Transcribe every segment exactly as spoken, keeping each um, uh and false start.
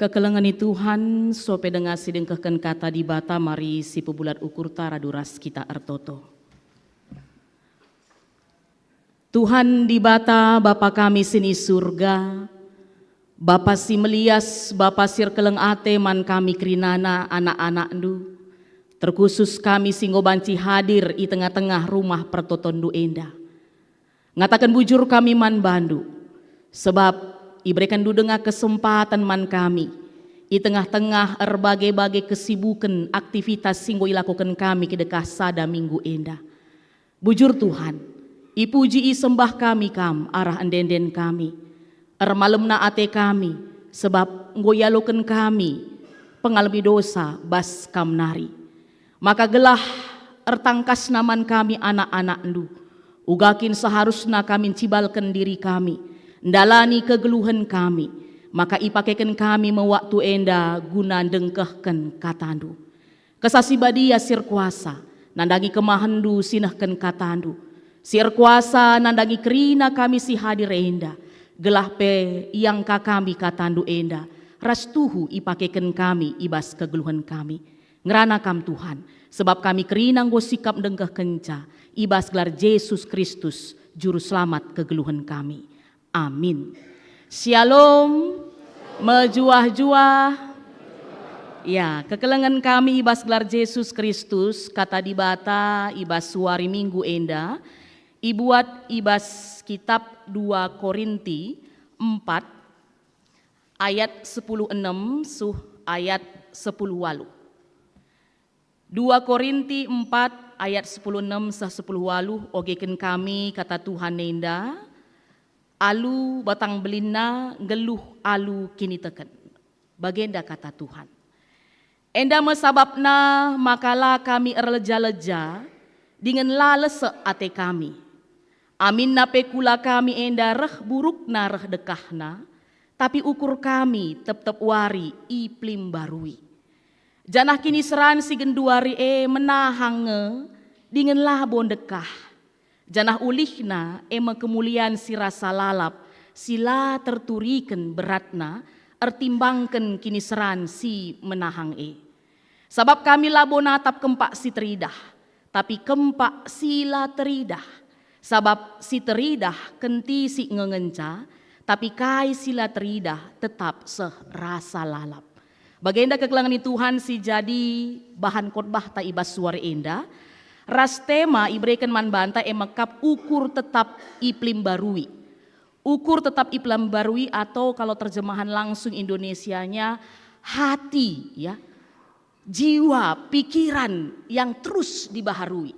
Kekelengen ni Tuhan, sope denga si dengkehken kata Dibata, mari sipebulat ukurta radu ras kita ertoto. Tuhan Dibata, Bapa kami si ni Surga, Bapa si melias, Bapa si erkeleng ate man kami kerinana anak-anakNdu, terkhusus kami si enggo banci hadir i tengah-tengah rumah pertotonNdu enda. Ngataken bujur kami man bandu, sebab iberekenNdu denga kesempaten man kami, i tengah-tengah erbage-bage kesibuken aktivitas si enggo ilakoken kami kidekah sada minggu enda. Bujur Tuhan, ipuji isembah kami Kam arah ende-enden kami. Ermalemna ate kami, sebab enggo ialoken kami pengalemi dosa bas Kam nari. Maka gelah ertangkasna man kami anak-anakNdu, uga kin seharusna kami ncibalken diri kami, ndalani kegeluhen kami, maka ipakeken kami me waktu enda guna ndengkehken kataNdu. Kesah Si Badia si erkuasa, nandangi kemahenNdu si nehken kataNdu, si erkuasa nandangi kerina kami si hadir enda, gelah pe iangka kami kataNdu enda, ras tuhu ipakeken kami i bas kegeluhen kami. Ngerana Kam, Tuhan, sebab kami kerina enggo sikap ndengkehkenca, i bas gelar Jesus Kristus, Juru Selamat kegeluhen kami. Amin. Shalom, mejuah-juah. Ya, kekelengen kami i bas gelar Jesus Kristus, kata Dibata i bas wari Minggu enda, ibuat i bas kitab dua Korinti empat ayat sepuluh enem suh ayat sepuluh waluh. Dua Korinti empat ayat sepuluh enem seh sepuluh waluh ogeken kami kata Tuhan enda, alu batang belinna nggeluh alu kiniteken. Bagenda kata Tuhan. Enda me sabapna maka la kami erleja-leja dingen la lesek ate kami. Aminna pe kula kami enda reh burukna reh dekahna, tapi ukur kami tep-tep wari iplimbarui. Janah kiniseran si genduari e menahang nge dingen labo ndekah. Janah ulihna e me kemulian si rasa lalap, si la terturiken beratna ertimbangken kiniseran si menahang e. Sabap kami labo natap kempak si teridah, tapi kempak si la teridah. Sabap si teridah kentisik nge ngenca, tapi kai si la teridah tetap seh rasa lalap. Bagenda kekelengen ni Tuhan si jadi bahan khotbahta i bas suari enda, ras tema ibereken man banta e mekap ukur tetap iplimbarui. Ukur tetap iplimbarui atau kalau terjemahan langsung Indonesianya hati, ya. Jiwa, pikiran yang terus dibaharui.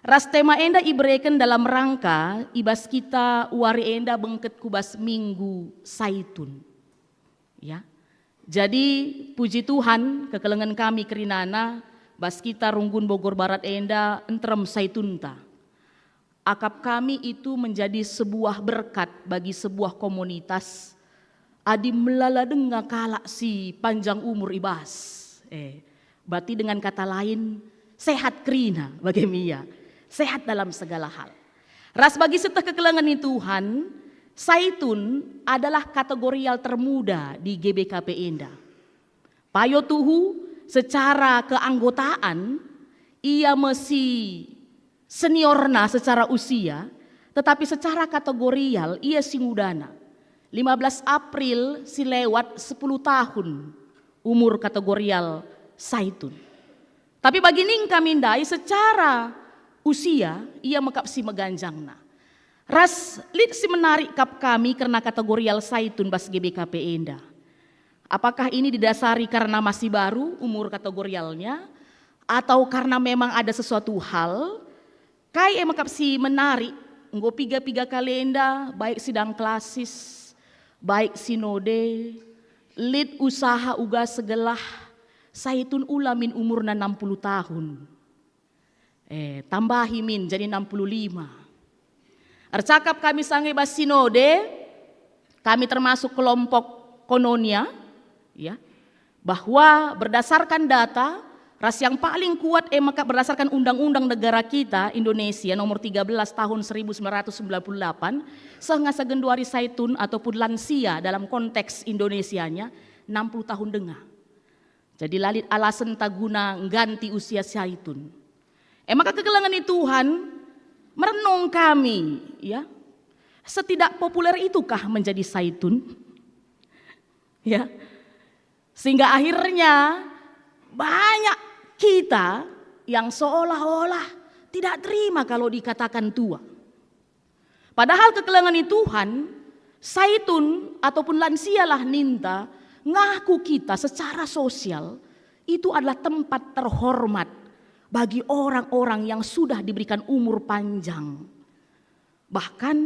Ras tema enda ibereken dalam rangka i bas kita wari enda bengket ku bas Minggu Saitun. Ya. Jadi, puji Tuhan, kekelengen kami kerinana, bas kita runggun Bogor Barat enda nterem Saitunta. Akap kami itu menjadi sebuah berkat bagi sebuah komunitas. Adi melala denga kalak si panjang umur i bas. Eh, berarti dengan kata lain, sehat kerina bage me ia. Sehat dalam segala hal. Ras bagi seteh kekelengen ni Tuhan, Saitun adalah kategorial termuda di G B K P enda. Payo tuhu, secara keanggotaan, ia me si seniorna secara usia, tetapi secara kategorial ia si ngudana. Lima belas April si lewat sepuluh tahun umur kategorial Saitun. Tapi bagi ning kami ndai secara usia, ia mekap si meganjangna. Ras lit si menarik kap kami kerna kategorial Saitun bas G B K P enda. Apakah ini didasari karena masih baru umur kategorialnya, atau karena memang ada sesuatu hal? Kai e mekap si menarik, enggo piga-piga kalenda, baik sidang klasis, baik sinode, lit usaha uga segelah Saitun ula min umurna enam puluh tahun. Eh, tambahi min jadi enam puluh lima. Ercakap kami sange bas sinode, kami termasuk kelompok Kononia, ya, bahwa berdasarkan data, ras yang paling kuat e maka berdasarkan Undang-Undang Negara kita, Indonesia, nomor tiga belas tahun seribu sembilan ratus sembilan puluh delapan, seh ngasa genduari Saitun ataupun lansia dalam konteks Indonesianya, enam puluh tahun denga. Jadi la lit alasenta guna ngganti usia saitun. E maka kekelengen ni Tuhan, merenung kami, ya. Setidak populer itukah menjadi saitun? Ya. Sehingga akhirnya banyak kita yang seolah-olah tidak terima kalau dikatakan tua. Padahal kekelengen ni Tuhan, saitun ataupun lansialah ninta, ngaku kita secara sosial itu adalah tempat terhormat bagi orang-orang yang sudah diberikan umur panjang. Bahkan,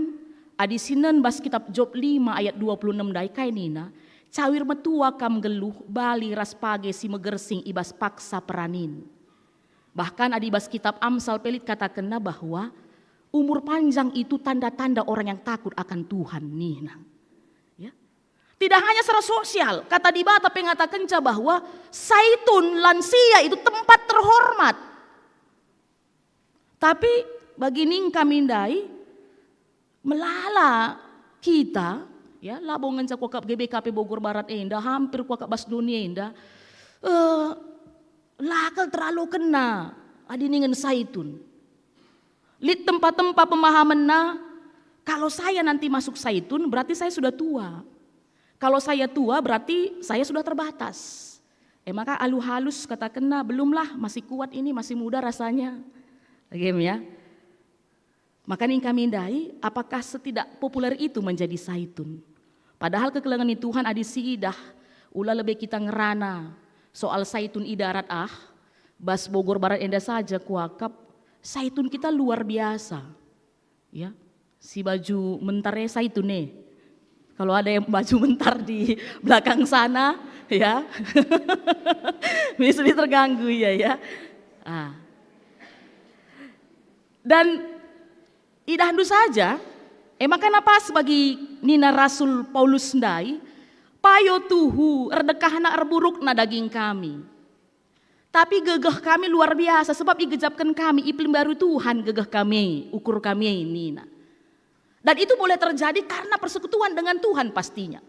adi sinen bas kitab Job lima ayat dua puluh enem ndai kai nina, "Cawir metua kam nggeluh bali ras page si megersing i bas paksa peranin." Bahkan adi bas kitab Amsal pe lit katakenna bahwa umur panjang itu tanda-tanda orang yang takut akan Tuhan, nina. Ya. Tidak hanya secara sosial, kata Dibata pe ngatakenca bahwa saitun lansia itu tempat terhormat. Tapi bagi ning kami ndai, melala kita, ya, labo ngenca kuakap G B K P Bogor Barat enda, hampir kuakap bas doni enda, eh, la kal terlalu kena adi ningen saitun. Lit tempa-tempa pemahamenna, kalau saya nanti masuk saitun, berarti saya sudah tua. Kalau saya tua, berarti saya sudah terbatas. E maka alu halus katakenna, "Belumlah, masih kuat ini, masih muda rasanya." Bage me, ya. Maka ning kami ndai, apakah setidak populer itu menjadi saitun? Padahal kekelengen ni Tuhan adi siidah, ula lebe kita ngerana soal saitun i darat ah, bas Bogor Barat enda saja kuakap, saitun kita luar biasa. Ya, si baju mentar e saitun e. Kalau ada yang baju mentar di belakang sana, ya. Bisa terganggu, ya, ya. Ah. Dan idahndu saja, e maka na pas bagi nina Rasul Paulus ndai, "Payo tuhu erdekahna erburukna daging kami. Tapi gegeh kami luar biasa, sebab igejapken kami, ipelimbaru Tuhan gegeh kami, ukur kami," nina. Dan itu boleh terjadi karena persekutuan dengan Tuhan pastinya.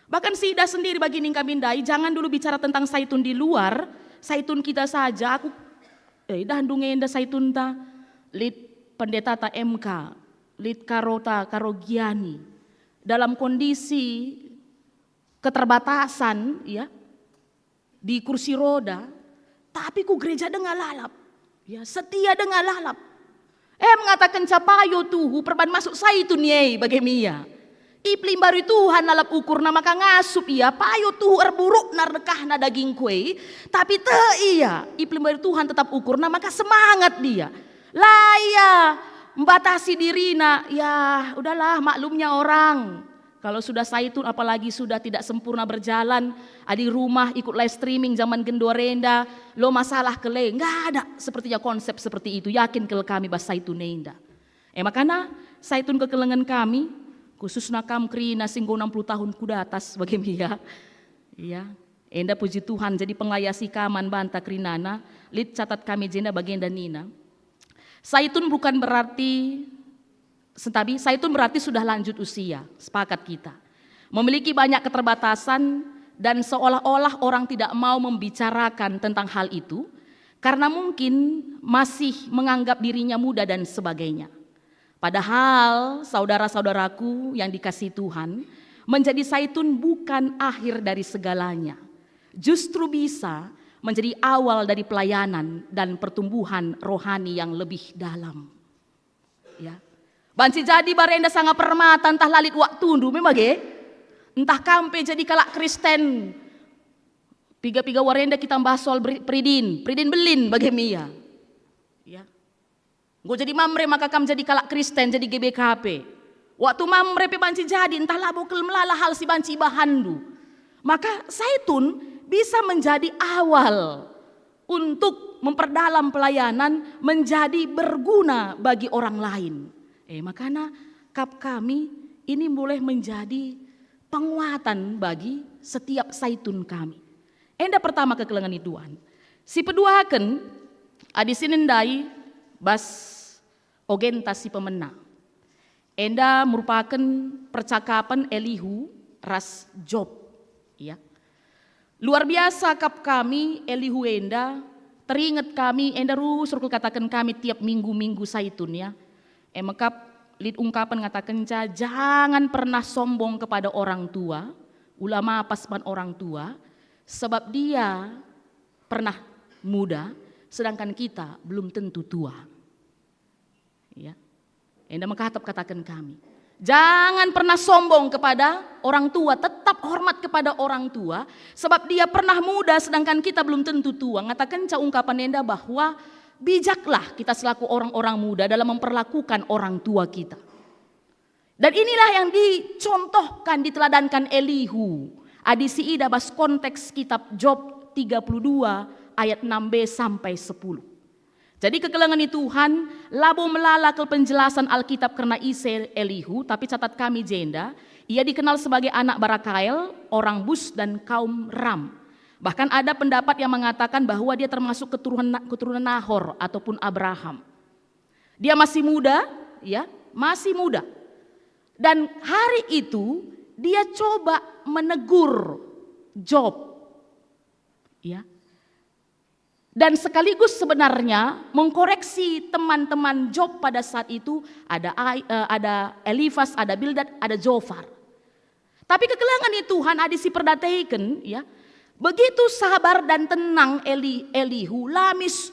Bahkan siidah sendiri bagi ning kami ndai, jangan dulu bicara tentang saitun di luar, saitun kita saja. Aku, eh, idahndu nge enda saitunta, lit pendetata M K, lit karota, karo Giani. Dalam kondisi keterbatasan, ya, di kursi roda, tapi ku gereja denga lalap. Ya, setia denga lalap. E mengatakenca payo tuhu perban masuk saitun e bage me ia. Ipelimbari Tuhan lalap ukurna maka ngasup ia, payo tuhu erburukna erdekahna dagingku e, tapi tek ia, ipelimbari Tuhan tetap ukurna maka semangat dia. La ia mbatasi dirina, "Ya, udahlah, maklumnya orang. Kalau sudah saitun, apalagi sudah tidak sempurna berjalan, adi rumah ikut live streaming zaman genduari enda, lo masalah kele." Nggak ada sepertinya konsep seperti itu, yakin kal kami bas saitun enda. E makana saitun kekelengen kami, khususna kam kerina si enggo enam puluh tahun ku datas bage me ia. Iya. Enda puji Tuhan, jadi pengelayasi ka man banta kerinana, lit catat kami jenda bagenda nina. Saitun bukan berarti, sentabi, saitun berarti sudah lanjut usia, sepakat kita. Memiliki banyak keterbatasan dan seolah-olah orang tidak mau membicarakan tentang hal itu karena mungkin masih menganggap dirinya muda dan sebagainya. Padahal, saudara-saudaraku yang dikasihi Tuhan, menjadi saitun bukan akhir dari segalanya. Justru bisa menjadi awal dari pelayanan dan pertumbuhan rohani yang lebih dalam. Ya. Banci jadi barenda sanga permata ntah la lit waktundu me bage. Ntah kam pe jadi kalak Kristen. Piga-piga warenda kita mbahas soal beri-, peridin, peridin belin bage me ia. Ya. Enggo jadi Mamre maka kam jadi kalak Kristen, jadi G B K P. Waktu Mamre pe banci jadi, ntah labo kal melala hal si banci ibahanndu. Maka saitun bisa menjadi awal untuk memperdalam pelayanan menjadi berguna bagi orang lain. Eh, makana kap kami ini boleh menjadi penguatan bagi setiap saitun kami. Enda pertama kekelengen ni Tuhan. Si peduaken, adi sinen ndai bas ogenta si pemena. Enda merupaken percakapen Elihu ras Job. Ya. Luar biasa kap kami, Elihu enda, teringet kami, enda rusur kataken kami tiap minggu-minggu Saitun, ya. E me kap lit ungkapen ngatakenca, "Jangan pernah sombong kepada orang tua, ula mapas man orang tua, sebab dia pernah muda, sedangkan kita belum tentu tua." Ya. Enda mekatep kataken kami. Jangan pernah sombong kepada orang tua, tetap hormat kepada orang tua, sebab dia pernah muda sedangkan kita belum tentu tua. Ngatakenca ungkapan enda bahwa bijaklah kita selaku orang-orang muda dalam memperlakukan orang tua kita. Dan inilah yang dicontohkan, diteladankan Elihu. Adi si ida bas konteks kitab Job tiga puluh dua ayat enam b sampai sepuluh. Jadi kekelengen ni Tuhan, labo melala kal penjelasan Alkitab kerna ise Elihu, tapi catat kami jenda, ia dikenal sebagai anak Barakael, orang Bus dan kaum Ram. Bahkan ada pendapat yang mengatakan bahwa dia termasuk keturunan, keturunan Nahor ataupun Abraham. Dia masih muda, ya, masih muda. Dan hari itu dia coba menegur Job. Ya. Dan sekaligus sebenarnya mengkoreksi teman-teman Job pada saat itu, ada Ai-, eh, ada Elifas, ada Bildad, ada Zofar. Tapi kekelengen ni Tuhan adi si perdateken, ya, begitu sabar dan tenang Eli-, Elihu, lamis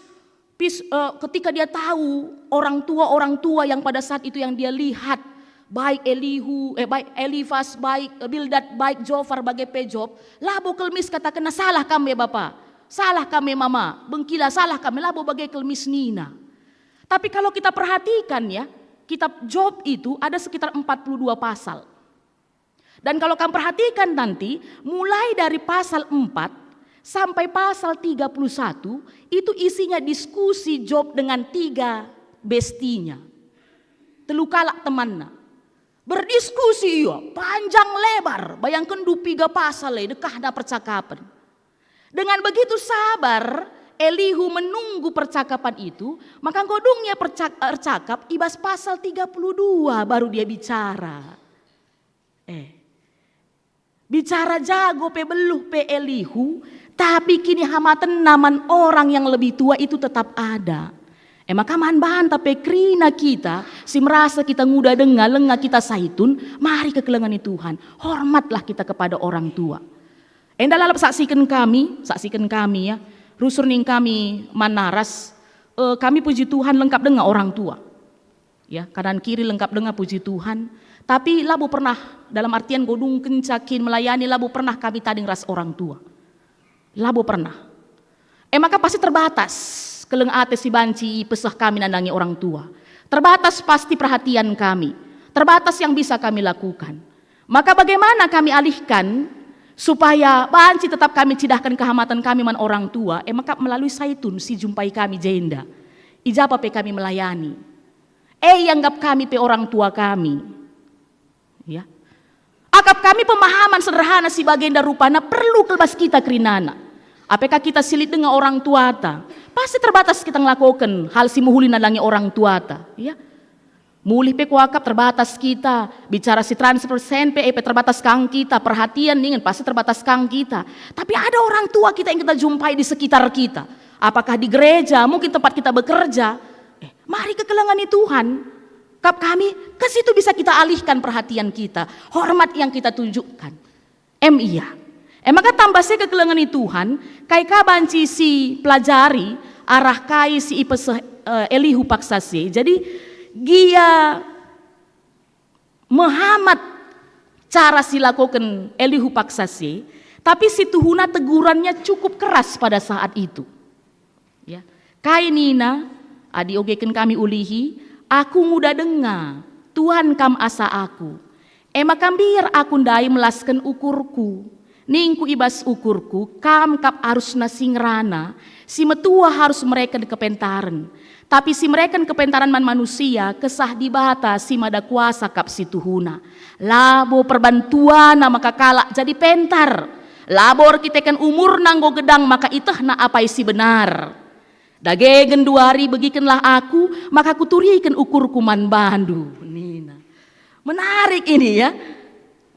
pis-, eh, ketika dia tahu orang tua-orang tua yang pada saat itu yang dia lihat, baik Elihu, eh, baik Elifas, baik, eh, Bildad, baik Zofar, bage pe Job, labo kelmis katakenna, "Salah kami, Bapa. Salah kami, Mama. Bengkila, salah kami." Labo bage kelmis nina. Tapi kalau kita perhatikan, ya, kitab Job itu ada sekitar empat puluh dua pasal. Dan kalau kamu perhatikan nanti, mulai dari pasal empat sampai pasal tiga puluh satu, itu isinya diskusi Job dengan tiga bestinya. Telu kalak temanna. Berdiskusi ia, panjang lebar, bayangkenndu piga pasal e dekahna percakapen. Dengan begitu sabar, Elihu menunggu percakapan itu, maka enggo dung ia percak-, ercakap i bas pasal tiga puluh dua baru dia bicara. Eh, bicara jago pe beluh pe Elihu, tapi kinihamatenna man orang yang lebih tua itu tetap ada. E maka man banta pe kerina kita si merasa kita nguda denga, lenga kita Saitun, mari kekelengen ni Tuhan, hormatlah kita kepada orang tua. Enda lalap saksiken kami, saksiken kami, ya, rusur ning kami man Naras, eh, kami puji Tuhan lengkap denga orang tua. Ya, kanan kiri lengkap denga puji Tuhan. Tapi labo pernah, dalam artian enggo dung kenca kin melayani, labo pernah kami tading ras orang tua. Labo pernah. E maka pasti terbatas keleng ate si banci ipeseh kami nandangi orang tua. Terbatas pasti perhatian kami. Terbatas yang bisa kami lakukan. Maka bagaimana kami alihkan supaya banci tetap kami cidahken kehamaten kami man orang tua? E maka melalui Saitun si jumpai kami jenda. I ja pe kami melayani. E ianggap kami pe orang tua kami. Ya. Akap kami pemahaman sederhana si bagenda rupana perlu kal bas kita kerinana. Apakah kita si lit denga orang tuata? Pasti terbatas kita ngelakoken hal si mehuli nandangi orang tuata, ya. Mulih pe kuakap terbatas kita, bicara si transfer sen pe, e pe terbatas kang kita, perhatian ningen pasti terbatas kang kita. Tapi ada orang tua kita yang kita jumpai di sekitar kita. Apakah di gereja, mungkin tempat kita bekerja. Eh, mari kekelengen ni Tuhan. Kap kami, ke situ bisa kita alihkan perhatian kita, hormat yang kita tunjukkan. Em ia. E maka tambah se kekelengen ni Tuhan, kai ka banci si pelajari arah kai si ipeseh, eh, Elihu paksa se. Jadi, gia mehamat cara si lakoken Elihu paksa se, tapi si tuhuna tegurannya cukup keras pada saat itu. Ya. Kai nina, adi ogeken kami ulihi, "Aku nguda denga, tuan kam asa aku. E maka mbiar aku ndai melasken ukurku. Ningku i bas ukurku, kam kap arusna si ngerana, si metua arus mereken kepentaren. Tapi si mereken kepentaren man manusia, Kesah Dibata si Mada Kuasa kap si tuhuna. Labo perbantuana maka kalak jadi pentar. Labo erkiteken umurna enggo gedang maka itehna apai si benar. Dage genduari begikenlah aku, maka kuturiken ukurku man bandu," nina. Menarik ini, ya.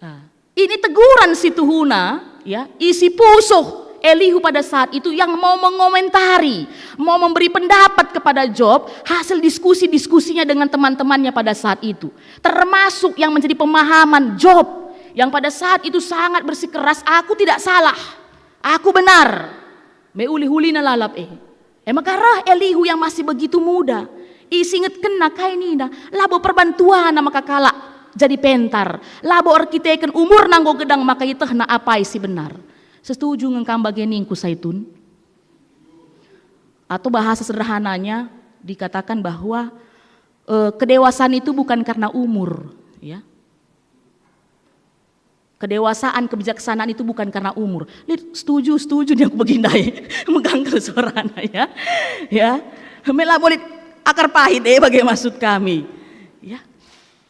Nah, ini teguran si tuhuna, Ya, isi pusuh Elihu pada saat itu yang mau mengomentari, mau memberi pendapat kepada Job hasil diskusi-diskusinya dengan teman-temannya pada saat itu. Termasuk yang menjadi pemahaman Job yang pada saat itu sangat bersikeras, "Aku tidak salah, aku benar." Me ulih-ulihna lalap e. E maka reh Elihu yang masih begitu muda, isingetkenna kai nina, labo perbantuana maka kalak jadi pentar, labo erkiteken umurna enggo gedang maka itehna apai si benar. Setuju nge kam bage ningku Saitun? Atau bahasa sederhananya dikatakan bahwa, eh, kedewasaan itu bukan karena umur, ya. Kedewasaan, kebijaksanaan itu bukan karena umur. Lit, setuju, setuju nih aku bagi ndai. Megang terus suarana, ya. Ya. Me labo lit akar pahit, eh, bage maksud kami. Ya.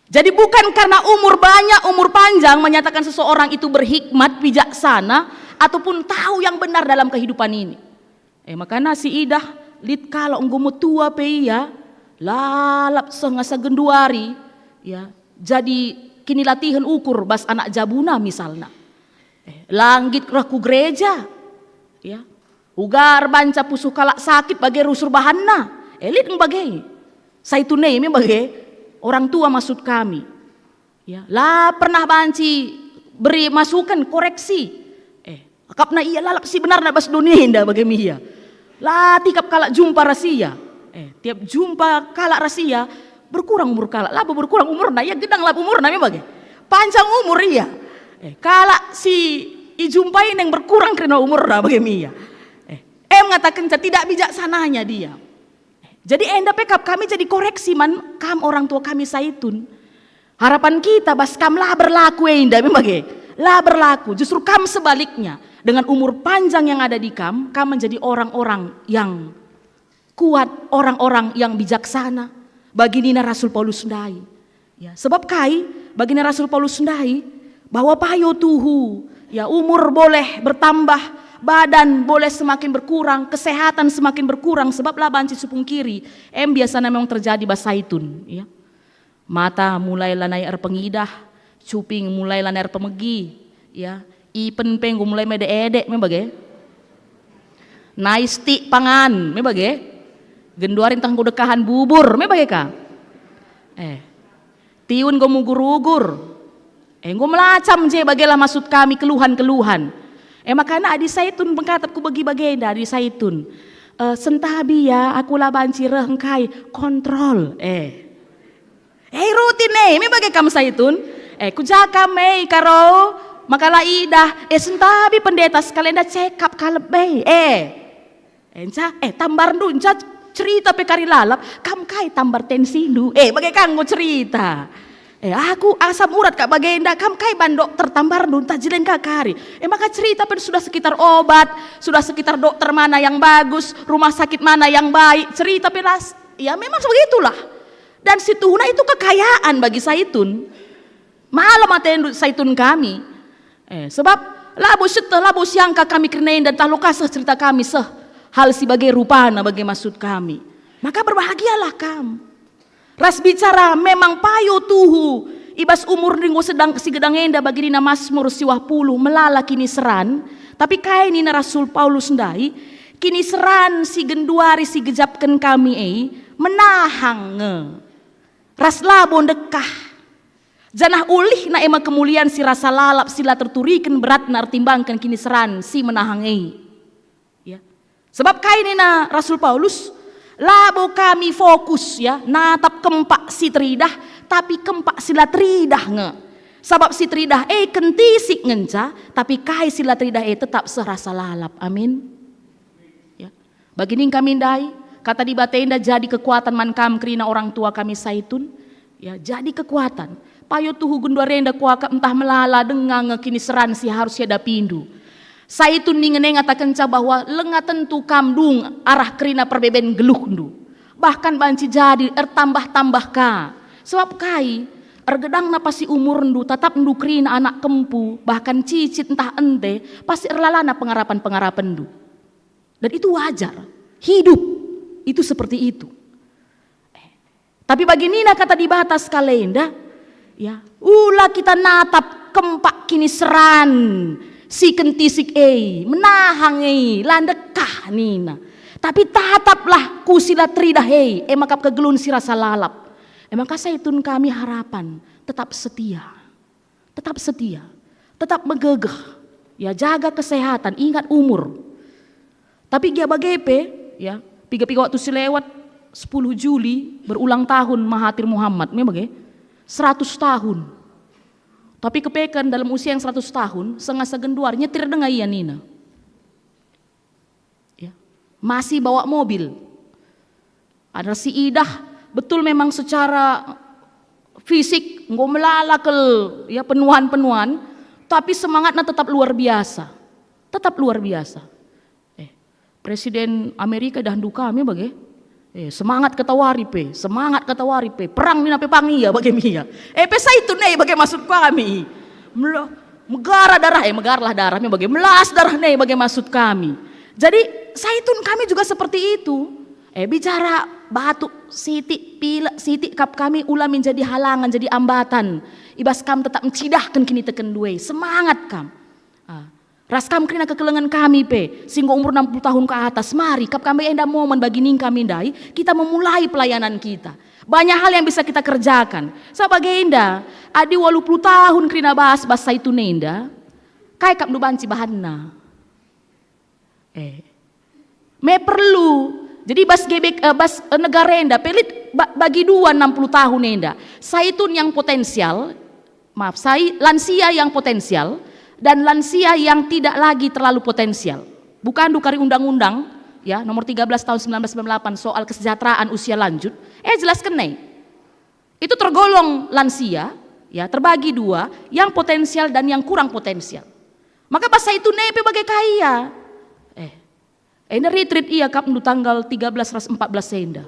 Jadi bukan karena umur banyak, umur panjang menyatakan seseorang itu berhikmat, bijaksana, ataupun tahu yang benar dalam kehidupan ini. Eh, makana si idah lit kalak enggo metua pe ia, lalap seh ngasa genduari, ya, jadi kinilatihen ukur bas anak jabuna misalna. Eh, la nggit reh ku gereja, ya. Uga erbanca pusuh kalak sakit bage rusur bahanna. Eh, lit nge bage. Saitun e me bage, orang tua maksud kami. Ya, la pernah banci beri masukan, koreksi. Eh, akapna ia lalap si benarna bas doni enda bage me ia. La tikap kalak jumpa ras ia. Eh, tiap jumpa kalak ras ia, berkurang umur kalak. Labo berkurang umurna, ia gedang labo umurna me bage. Panjang umur ia. Eh, kalak si ijumpai neng berkurang kerina umurna bage me ia. Eh, e mengatakenca tidak bijaksananya dia. Jadi enda pe kap kami jadi koreksi man kam orang tua kami Saitun. Harapan kita bas kam la berlaku enda me bage. La berlaku, justru kam sebaliknya. Dengan umur panjang yang ada di kam, kam menjadi orang-orang yang kuat, orang-orang yang bijaksana. Bagi nina Rasul Paulus ndai. Ya, sebab kai? Bagina Rasul Paulus ndai bahwa payo tuhu, ya, umur boleh bertambah, badan boleh semakin berkurang, kesehatan semakin berkurang, sebab la banci sipungkiri. Em biasana memang terjadi bas Saitun, ya. Mata mulai lanai erpengidah, cuping mulai lanai erpemegi, ya. Ipen pe enggo mulai mede-edek me bage. Nai stik pangan me bage. Genduari ntah enggo dekahan bubur me bage ka. Eh. Tiun enggo mugur-ugur. Eh, enggo melacam je bagelah maksud kami keluhan-keluhan. Eh, makana adi Saitun pengkatap ku bagi bagenda, adi Saitun. Eh, sentabi ya, aku la banci reh engkai kontrol. Eh. Eh, rutin e, me bage kam Saitun. Eh, ku ja kam e, karo, maka la idah. Eh, sentabi pendeta sekali enda cekap kalak be. Eh. Enca, eh, tambarndu enca cerita pe kari lalap, kam kai tambar tensindu? Eh, bage ka enggo cerita. Eh, aku asam urat kak bagenda, kam kai ban dokter tambarndu, ntah jileng ka kari. Eh, maka cerita pe sudah sekitar obat, sudah sekitar dokter mana yang bagus, rumah sakit mana yang baik, cerita pe las. Ya, memang begitulah. Dan situhuna itu kekayaan bagi Saitun. Malem atendu Saitun kami. Eh, sebab labo sieteh, labo siangka kami kerina enda, ntah lo ka seh cerita kami seh hal si bage rupana bage maksud kami. Maka berbahagialah kam. Ras bicara memang payo tuhu i bas umur enggo sedang si gedang enda bagi nina Masmur siwah puluh melala kiniseran, tapi kai nina Rasul Paulus ndai, kiniseran si genduari si gejapken kami e menahang nge. Ras labo ndekah. Janah ulihna e me kemulian si rasa lalap si la terturiken beratna ertimbangken kiniseran si menahang e. Ya. Sebab kai nina Rasul Paulus, labo kami fokus, ya, natap kempak si teridah, tapi kempak si la teridah nge. Sabap si teridah e kentisik ngenca, tapi kai si la teridah e tetap seh rasa lalap. Amin. Ya. Bagi ning kami ndai, kata Dibata enda jadi kekuatan man kam kerina orang tua kami Saitun. Ya, jadi kekuatan. Payo tuhu genduari enda kuakap ntah melala denga nge kiniseran si harus iadapindu. Saitun ningen e ngatakenca bahwa langa tentu kam dung arah kerina perbeben geluhndu. Bahkan banci jadi ertambah-tambah ka. Sebab kai? Ergedangna pasti umurndu, tatapndu kerina anak kempu, bahkan cicit ntah ende, pasti erlalana pengarapen-pengarapenndu. Dan itu wajar. Hidup itu seperti itu. Tapi bagi nina kata Dibata sekalenda, ya, ula kita natap kempak kiniseran Si kentisik e, menahang e, la ndekah nina. Tapi tataplah ku si la teridah e, e maka kegelun si rasa lalap. E maka saitun kami harapan, tetap setia. Tetap setia. Tetap megegeh. Ya, jaga kesehatan, ingat umur. Tapi gia bage pe, ya, piga-piga waktu si lewat, sepuluh Juli berulang tahun Mahathir Muhammad, me bage, seratus tahun. Tapi kepeken dalam usia yang seratus tahun, sanga sa genduari nyetir denga ia nina. Ya. Masih bawa mobil. Ada si idah, betul memang secara fisik enggo melala kal, ya, penuhan-penuhan, tapi semangatna tetap luar biasa. Tetap luar biasa. Eh, Presiden Amerika dah ndu kami bage. Eh, semangat katawari pe, semangat katawari pe. Perang nina pe pang ia bage mia. Eh, pe saitun e bage maksud kami. Melo-, megara darah, eh, megarlah darah me bage. Melas darah ne bage maksud kami. Jadi, saitun kami juga seperti itu. Eh, bicara batuk sitik, pilek sitik kap kami ula menjadi halangan, jadi ambatan. Ibas kam tetap mencidahken kiniteken duai. Semangat kam. Ah. Ras kam kerina kekelengen kami pe, si enggo umur enam puluh tahun ke atas, mari kap kami enda momen bagi ning kami ndai, kita memulai pelayanan kita. Banyak hal yang bisa kita kerjakan. Sebab bage enda, adi waluh puluh tahun kerina bas, bas saitun enda, kai kap ndu banci bahanna? Eh. Me perlu. Jadi bas gebek, eh, bas, eh, negara enda, pelit ba-, bagi dua enam puluh tahun enda. Saitun yang potensial, maaf, sai, lansia yang potensial dan lansia yang tidak lagi terlalu potensial. Bukan dukari undang-undang, ya, nomor tiga belas tahun sembilan belas sembilan puluh delapan soal kesejahteraan usia lanjut, eh, jelasken e. Itu tergolong lansia, ya, terbagi dua, yang potensial dan yang kurang potensial. Maka bas saitun e pe bage kai ia. Eh, enda retreat ia kap ndu tanggal tiga belas ras empat belas enda.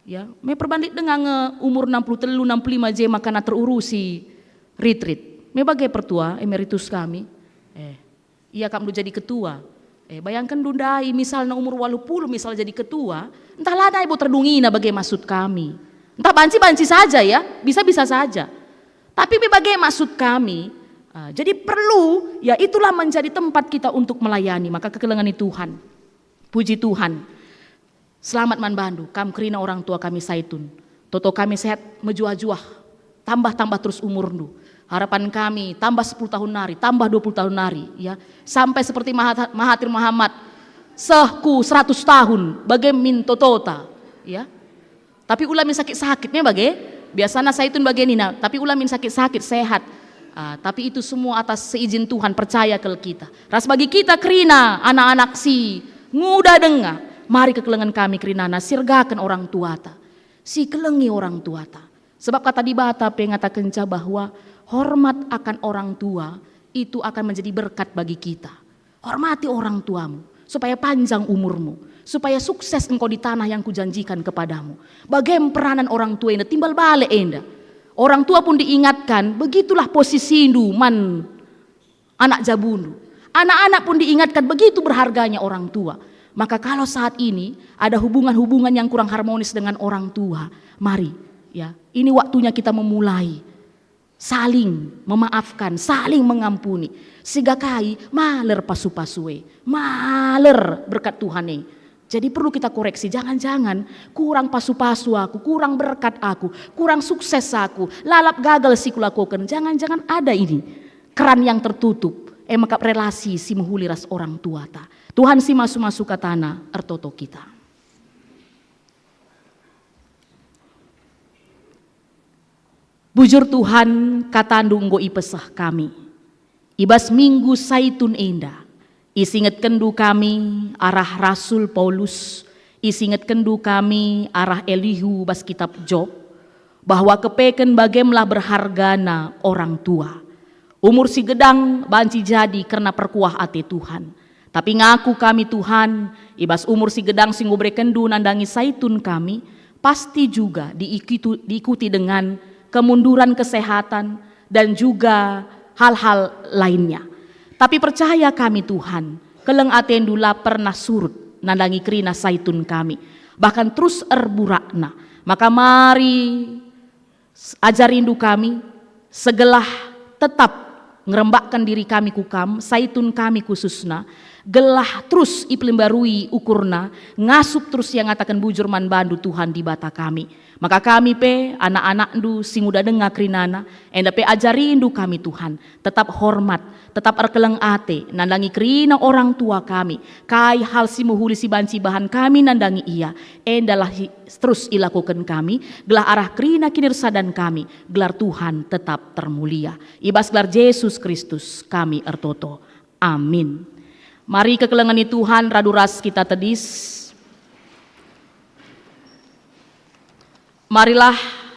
Ya, me perbandit denga nge umur enam puluh telu, enam puluh lima je makana terurusi retreat. Me bage pertua emeritus kami. Eh, ia kap ndu jadi ketua. Eh, bayangken ndu ndai misalna umur waluh puluh misal jadi ketua, ntah la ndai bo terdungina bage maksud kami. Ntah banci-banci saja ya, bisa-bisa saja. Tapi me bage maksud kami, ah, jadi perlu, ya, itulah menjadi tempat kita untuk melayani, maka kekelengen Tuhan. Puji Tuhan. Selamat man bandu, kam kerina orang tua kami saitun. Toto kami sehat mejuah-juah, tambah-tambah terus umurndu. Harapan kami tambah sepuluh tahun nari, tambah dua puluh tahun nari, ya. Sampai seperti Mahat-, Mahathir Muhammad, seh ku seratus tahun, bage min totota, ya. Tapi ula min sakit-sakit me bage. Biasana saitun bage nina, tapi ula min sakit-sakit, sehat. Ah, tapi itu semua atas seizin Tuhan, percaya kal kita. Ras bagi kita kerina anak-anak si nguda denga, mari kekelengen kami kerinana, sirgaken orang tuata, si kelengi orang tuata. Sebab kata Dibata pe ngatakenca bahwa hormat akan orang tua itu akan menjadi berkat bagi kita. Hormati orang tuamu, supaya panjang umurmu, supaya sukses engkau di tanah yang kujanjikan kepadamu. Bage peranan orang tua enda, timbal bale enda. Orang tua pun diingatkan, begitulah posisindu man anak jabundu. Anak-anak pun diingatkan, begitu berharganya orang tua. Maka kalau saat ini ada hubungan-hubungan yang kurang harmonis dengan orang tua, mari, ya, ini waktunya kita memulai saling memaafkan, saling mengampuni. Siga kai maler pasu-pasu e, maler berkat Tuhan e. Jadi perlu kita koreksi, jangan-jangan kurang pasu-pasu aku, kurang berkat aku, kurang sukses aku, lalap gagal si kulakoken. Jangan-jangan ada ini keran yang tertutup, e maka relasi si mehuli ras orang tuata. Tuhan si masu-masu katana ertoto kita. Bujur Tuhan, katandu enggo ipeseh kami. I bas Minggu Saitun enda, isingetkenndu kami arah Rasul Paulus, isingetkenndu kami arah Elihu bas kitab Job, bahwa kepeken bagemlah berhargana orang tua. Umur si gedang banci jadi kerna perkuah ate Tuhan. Tapi ngaku kami, Tuhan, i bas umur si gedang si enggo berekenndu nandangi Saitun kami, pasti juga diikitu-, diikuti dengan kemunduran kesehatan dan juga hal-hal lainnya. Tapi percaya kami, Tuhan, keleng atendu la pernah surut nandangi kerina Saitun kami, bahkan terus erburakna. Maka mari, ajarindu kami, segelah tetap ngerembakken diri kami ku Kam, saitun kami khususna, gelah terus ipelimbarui ukurna, ngasup terus ia ngataken bujur man baNdu Tuhan Dibata kami. Maka kami pe, anak-anakNdu si nguda denga kerinana, enda pe ajarindu kami Tuhan, tetap hormat, tetap erkeleng ate, nandangi kerina orang tua kami, kai hal si mehuli si banci ibahan kami nandangi ia, endalah si terus ilakoken kami, gelah arah kerina kinirsadan kami, gelar Tuhan tetap termulia. I bas gelar Jesus Kristus kami ertoto. Amin. Mari kekelengen ni Tuhan radu ras kita tedis. Marilah